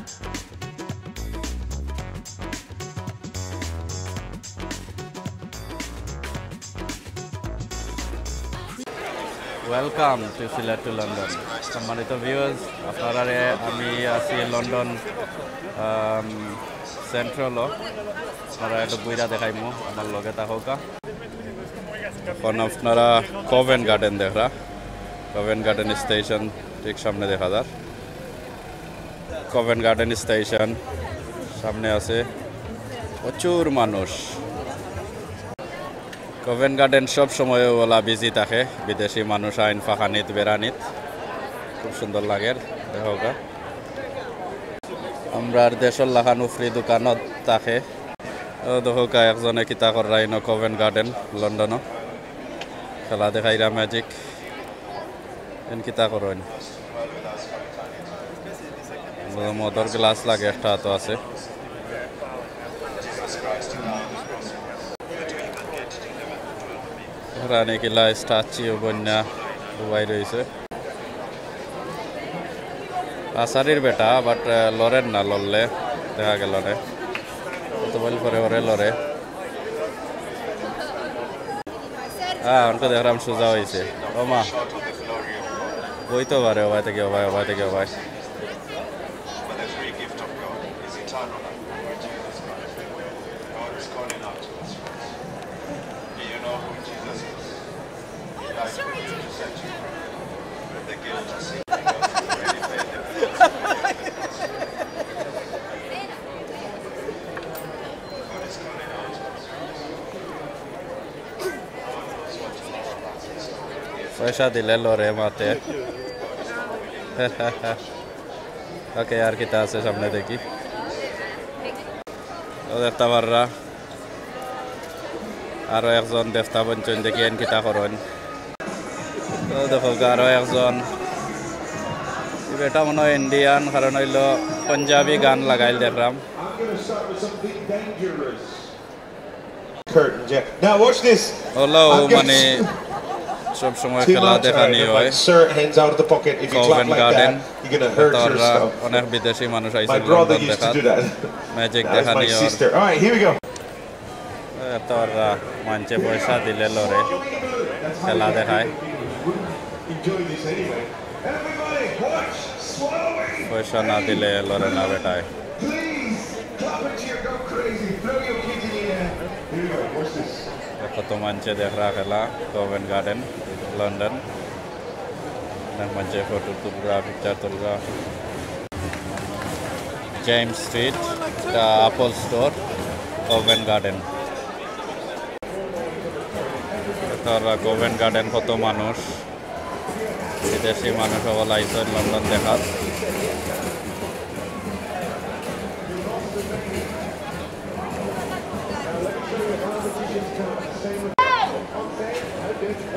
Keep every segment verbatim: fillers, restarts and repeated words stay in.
Welcome to Sylhet to London. সম্মানিত ভিউয়ার্স, আপনারারে আমি আছি লন্ডন, আম, সেন্ট্রালো। আপনারারে একটু ঘুরা দেখাইমু, আমার লগে থাকউক্কা। এখন আপনারা কভেন্ট গার্ডেন দেখরা, কভেন্ট গার্ডেন স্টেশন ঠিক সামনে দেখা যার। কভেন্ট গার্ডেন স্টেশন সামনে আছে প্রচুর মানুষ। কভেন্ট গার্ডেন সব সময় ওলা বিজি থাকে, বিদেশি মানুষ আইন ফাঁকানিত বেড়ানিত, খুব সুন্দর লাগের। দেখউক্কা, আমরার দেশর লাখান উফরি দোকানত থাকে। ও দেখউক্কা, একজনে কিতা কররা ইনো কভেন্ট গার্ডেন লন্ডনো, খেলা দেখাইরা ম্যাজিক। এন কিতা করইন? মদর গ্লাস লাগে একটা তো আছে। রানী কিলা স্ট্যাচু বন্যা উবাই রইছে। আসারির বেটা, বাট লড়ের না, লড়লে দেখা গেল না। কত বল পরে ওরে লড়ে। হ্যাঁ, অনকে দেখরাম সোজা অইছে। ও মা, বইতো পারে, ওবায় থাকি ওবায়, ওবায় থাকি ওবায়। পয়সা দিলে লড়ে মাতে। ওকে, আর কিতা আছে সামনে দেখি। ও দেখতা পাররা, আরো একজন দেখতা বঞ্চন দেখি এন কিতা করইন। ও দেখউক্কা, আরো একজন। ই বেটা মনে হয় ইন্ডিয়ান, কারণ অইলো পাঞ্জাবি গান লাগাইল দেখরাম। Curtain, yeah. Now watch this. ওলা ও মানে সব সময় খেলা দেখানি হয়। Sir, hands out of the pocket. If you clap like that, you're gonna hurt yourself. অনেক বিদেশি মানুষ আইছে লন্ডন দেখাত। My brother used to do that. Magic দেখানি হয়। All right, here we go. এ, তোর, আহ, মানষে পয়সা দিলে লড়ে, খেলা দেখায়। পয়সা না দিলে লড়ে না বেটায়। কত মানষে দেখরা খেলা, কভেন্ট গার্ডেন, লন্ডন। অনেক মানষে ফটো তুলরা, পিকচার তুলরা। জেমস স্ট্রিট, এটা অ্যাপল স্টোর, কভেন্ট গার্ডেন। এটা কভেন্ট গার্ডেন, কত মানুষ, বিদেশি মানুষ অকল আইছইন লন্ডন দেখাত।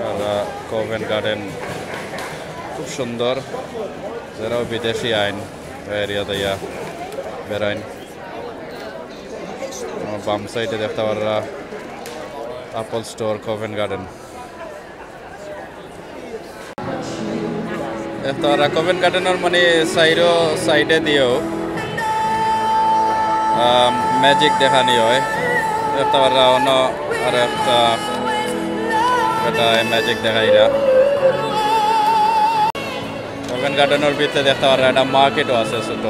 আর, আহ, কভেন্ট গার্ডেন খুব সুন্দর, যেরাও বিদেশি আইন এরিয়া দিয়া বেড়াইন। আমার বাম সাইডে দেখতা পাররা অ্যাপল স্টোর, কভেন্ট গার্ডেন। দেখতা পাররা কভেন্ট গার্ডেনর মানে চাইরো সাইডে দিও, আহ, ম্যাজিক দেখানি হয়। দেখতা পাররা অনো আর একটা, এটা ম্যাজিক দেখাইরা। কভেন্ট গার্ডেনর ভিতরে দেখতা পাররা একটা মার্কেটও আছে ছোট।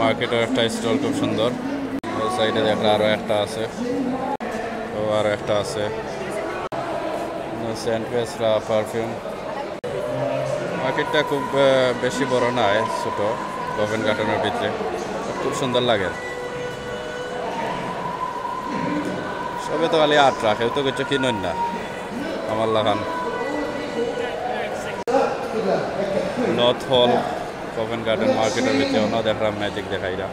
মার্কেটর একটা স্টল খুব সুন্দর। ওই সাইডে দেখরা আরো একটা আছে, ও আরো একটা আছে। সেন্ট বেসরা পারফিউম। মার্কেটটা খুব, আহ, বেশি বড় নায়, ছোট। কভেন্ট গার্ডেনর ভিতরে খুব সুন্দর লাগে। সবে তো খালি আটরা, কেউ তো কিছু কিনইন না আমার লাখান। নর্থ হল, কভেন্ট গার্ডেন মার্কেটর ভিতরে অনো দেখরা ম্যাজিক দেখাইরা।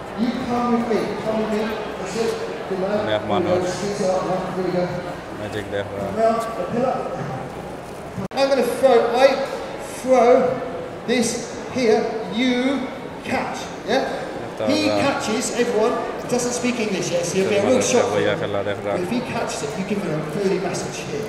অনেক মানুষ ম্যাজিক দেখরা। I'm gonna throw, I throw this here, you catch, yeah? He catches, everyone, doesn't speak English, yeah? So he'll be a real shock. If he catches it, you give him a really massive cheer.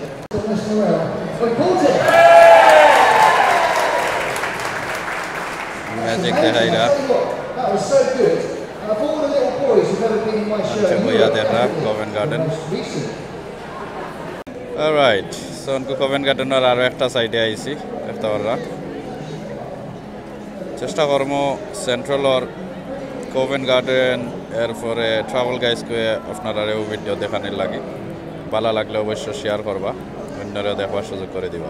Magic দেখাইরা। That was so good. And of all the little boys who've ever been in my show, আচ্ছা, you বইয়া are দেখা, Covent Garden। Most recent. Alright, so অনকু Covent Garden-র আরো একটা সাইডে আইছি, দেখতা পাররা। চেষ্টা করমু Central-র Covent Garden, এরপরে Trafalgar Square আপনারারেও ভিডিও দেখানির লাগি। ভালা লাগলে অবশ্য শেয়ার করবা, অন্যরেও দেখবার সুযোগ করি দিবা।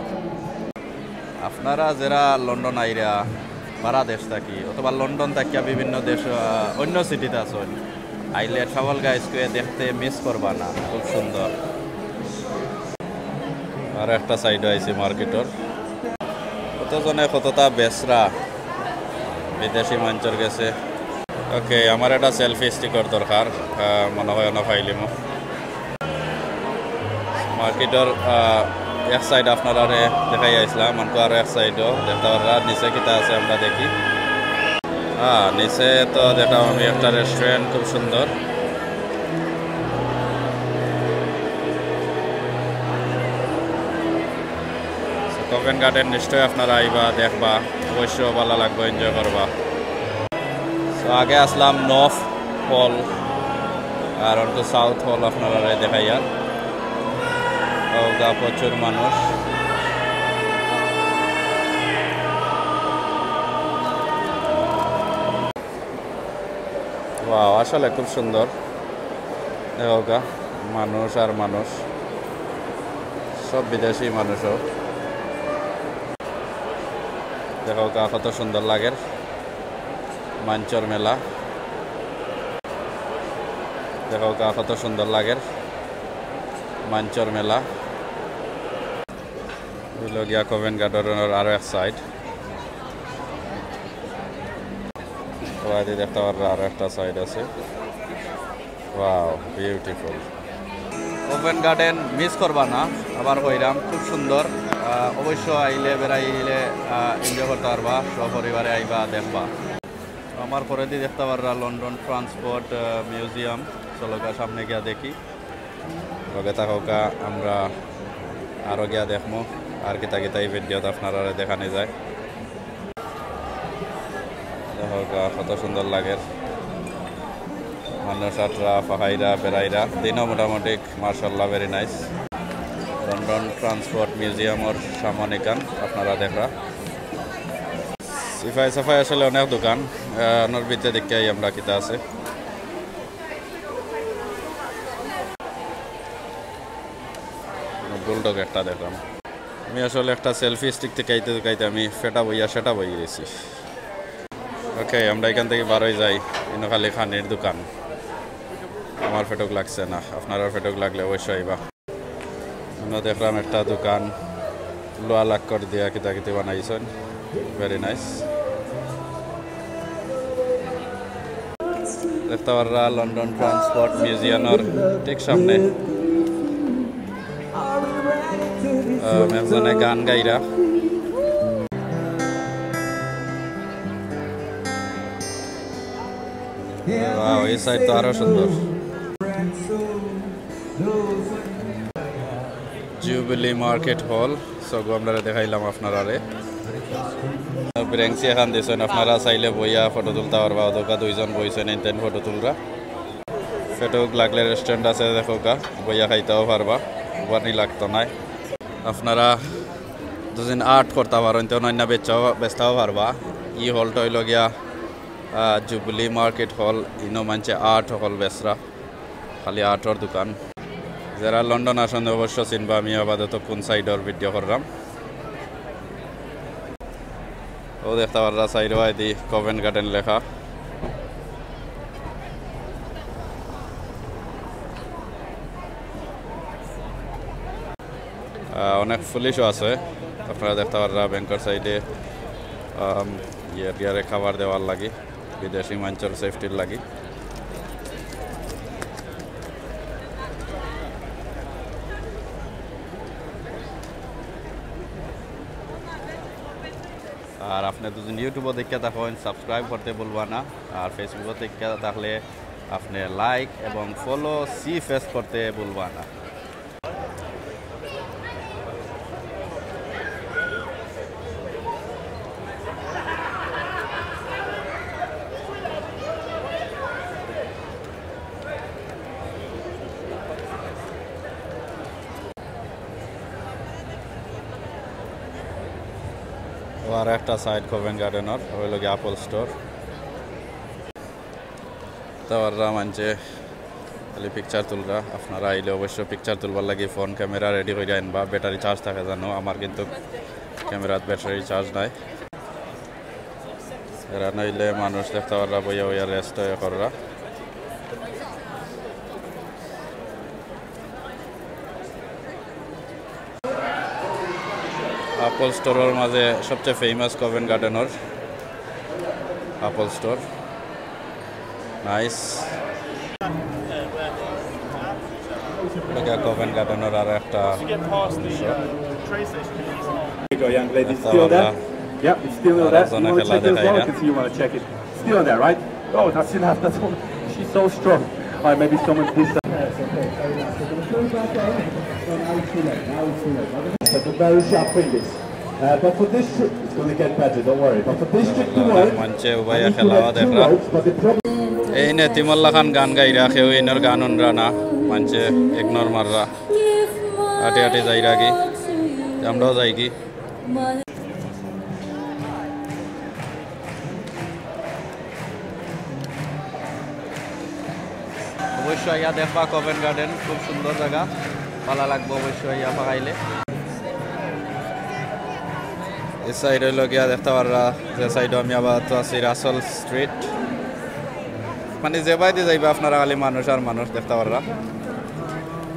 আপনারা যেরা লন্ডন আইরা, বারা দেশ থাকি, অথবা লন্ডন থাকিয়া বিভিন্ন দেশ, আহ, অন্য সিটিত আছইন, আইলে Trafalgar Square দেখতে মিস করবা না, খুব সুন্দর। আর একটা সাইডে আইছি মার্কেটর। কতজনে কততা বেচরা বিদেশি মানষর গেছে। ওকে, আমার একটা সেলফি স্টিকর দরকার, আহ, মনে হয় অনো পাইলিমু। মার্কেটর, আহ, এক সাইড আপনারারে দেখাই আইছলাম, অনকু আরো এক সাইডও দেখতা পাররা। নিচে কিতা আছে আমরা দেখি। হ্যাঁ, নিচে তো দেখলাম আমি একটা রেস্টুরেন্ট, খুব সুন্দর। So, Covent Garden নিশ্চয় আপনারা আইবা, দেখবা, অবশ্য ভালা লাগবো, এনজয় করবা। So, আগে আছলাম নর্থ হল, আর অনকু সাউথ হল আপনারারে দেখাইয়ার। অউগা প্রচুর মানুষ। ওয়াও, আসলে খুব সুন্দর। দেখউক্কা, মানুষ আর মানুষ, সব বিদেশি মানুষও। দেখউক্কা, কত সুন্দর লাগের মানষর মেলা। দেখউক্কা, কত সুন্দর লাগের মানষর মেলা। অইলো গিয়া Covent Garden-র আরো এক সাইড। ওয়াদি দেখতা পাররা আরো একটা সাইড আছে। Wow, beautiful. Covent Garden miss করবা না, আবার কইরাম, খুব সুন্দর। আহ, অবশ্য আইলে, বেড়াইলে, আহ, এনজয় করতা পারবা, সপরিবারে আইবা, দেখবা। আমার পরেদি দেখতা পাররা লন্ডন ট্রান্সপোর্ট, আহ, মিউজিয়াম। চলউক্কা, সামনে গিয়া দেখি। লগে থাকউক্কা, আমরা আরো গিয়া দেখমু আর কিতা কিতা ই ভিডিওত আপনারারে দেখানি যায়। দেখউক্কা, কত সুন্দর লাগের। মানুষ আটরা, ফাহাইরা, বেড়াইরা। দিনও মোটামুটি, মাশাআল্লাহ, very nice। লন্ডন ট্রান্সপোর্ট মিউজিয়ামর সামান ইখান আপনারা দেখরা। সিফাই সাফাই আসলে অনেক দোকান। আহ, অনর ভিতরে দেখিয়াই আমরা কিতা আছে। বুলডগ একটা দেখলাম। আমি আসলে একটা সেলফি স্টিক ঠেকাইতে ঠেকাইতে আমি ফেড আপ অইয়া সেট আপ অইয়া গেছি। ওকে, আমরা ইখান থাকি বার অই যাই। ইনো খালি খানির দোকান। আমার ফেডক লাগছে না, আপনারার ফেডক লাগলে অবশ্যই আইবা। আমরা দেখলাম একটা দোকান, লোহা লাক্কড় দিয়া কিতা কিতি বানাইছইন, very nice। দেখতা পাররা লন্ডন ট্রান্সপোর্ট মিউজিয়ামর ঠিক সামনে, আহ, একজনে গান গাইরা। Wow, এই সাইড তো আরো সুন্দর। জুবিলি মার্কেট হল, সব আমরা দেখাইলাম আপনারারে। ব্রেঞ্চি এখান দিছইন, আপনারা চাইলে বইয়া ফটো তুলতা পারবা। অতকা দুইজন বইছইন, এন তেন ফটো তুলরা। ফেডক লাগলে রেস্টুরেন্ট আছে, দেখউক্কা, বইয়া খাইতাও পারবা, পানি লাগতো নায়। আপনারা দুদিন আর্ট করতা পারইন, তো অন্যান্য বেচা-, বেচতাও পারবা। ই হলটা অইলো গিয়া, আহ, জুবিলি মার্কেট হল, ইনো মানষে আর্ট হল বেচরা। খালি আর্টর দোকান। যেরা লন্ডন আছইন অবশ্য চিনবা, আমি আপাতত কুন সাইডর ভিডিও কররাম। অউ দেখতা পাররা সাইডো আইদি কভেন্ট গার্ডেন লেখা। আহ, অনেক পুলিশও আছে, আপনারা দেখতা পাররা ব্যাংকর সাইডে, আম, ইয়ারে খাবার দেওয়ার লাগি। বিদেশি মানষর সেফটির লাগি। আর আপনে যদি YouTube-ও দেখিয়া থাকইন, subscribe করতে ভুলবা না। আর Facebook-ও দেখিয়া থাকলে আপনে like এবং follow সি ফেস করতে ভুলবা না। আর একটা সাইড কোভেন্ট গার্ডেনর, অউ অইলো গিয়া আপল স্টোর। তো ওরা মানষে খালি পিকচার তুলরা, আপনারা আইলে অবশ্য পিকচার তুলবার লাগি ফোন ক্যামেরা রেডি করিয়া আনবা, ব্যাটারি চার্জ থাকে জানো, আমার কিন্তু ক্যামেরাত ব্যাটারি চার্জ নাই। এরা নাইলে মানুষ দেখতা পাররা বইয়া বইয়া রেস্ট কররা। আপল স্টোরর মাঝে সবচেয়ে ফেমাস কোভেন্ট গার্ডেনর আপল স্টোর। নাইস। এটা কোভেন্ট গার্ডেনর আর একটা অংশ। There you go, young lady. Still there? Yeah, it's still there. You want to check it as well? I can see you want to check it. Still there, right? Oh, that's enough. That's all. She's so strong. All right, maybe someone this. But the very sharp fingers. Uh, but for this trip, it's going to get better, don't worry. But for this trip to work, মানষে উবাইয়া খেলাওয়া দেখরা। এই নেতিমল্লা খান গান গাইরা, কেউ ইনর গান হুনরা না, মানষে ইগনোর মাররা। আটে আটে যাইরা কি, আমরাও যাই কি। অবশ্য আইয়া দেখবা কোভেন্ট গার্ডেন, খুব সুন্দর জাগা, ভালা লাগবো অবশ্য আইয়া পাকাইলে। এই সাইড অইলো গিয়া দেখতা পাররা, যে সাইডো আমি আবার তো আছি রাসেল স্ট্রিট। মানে যে বাইদি যাইবা আপনারা খালি মানুষ আর মানুষ দেখতা পাররা,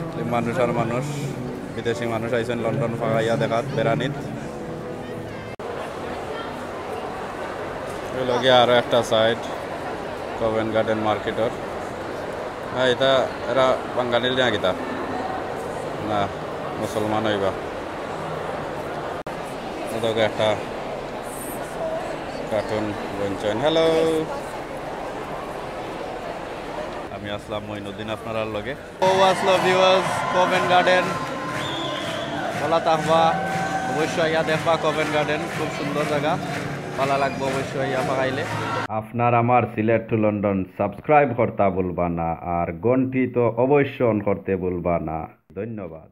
খালি মানুষ আর মানুষ। বিদেশি মানুষ আইছইন লন্ডন পাকাইয়া দেখাত বেড়ানিত। অইলো গিয়া আরো একটা সাইড কোভেন্ট গার্ডেন মার্কেটর। হ্যাঁ, এটা এরা বাঙালি না কিতা? না, মুসলমান অইবা। অউ দেখো একটা কার্টুন বইনছইন। হ্যালো, আমি আছলাম মঈনুদ্দিন আপনারার লগে। অউ আছলো ভিউয়ার্স কোভেন্ট গার্ডেন। ভালা থাকবা, অবশ্য আইয়া দেখবা কোভেন্ট গার্ডেন, খুব সুন্দর জাগা, ভালা লাগবো অবশ্য আইয়া পাকাইলে। আপনার আমার সিলেট টু লন্ডন সাবস্ক্রাইব করতা ভুলবা না, আর ঘন্টি তো অবশ্য অন করতে ভুলবা না। ধন্যবাদ।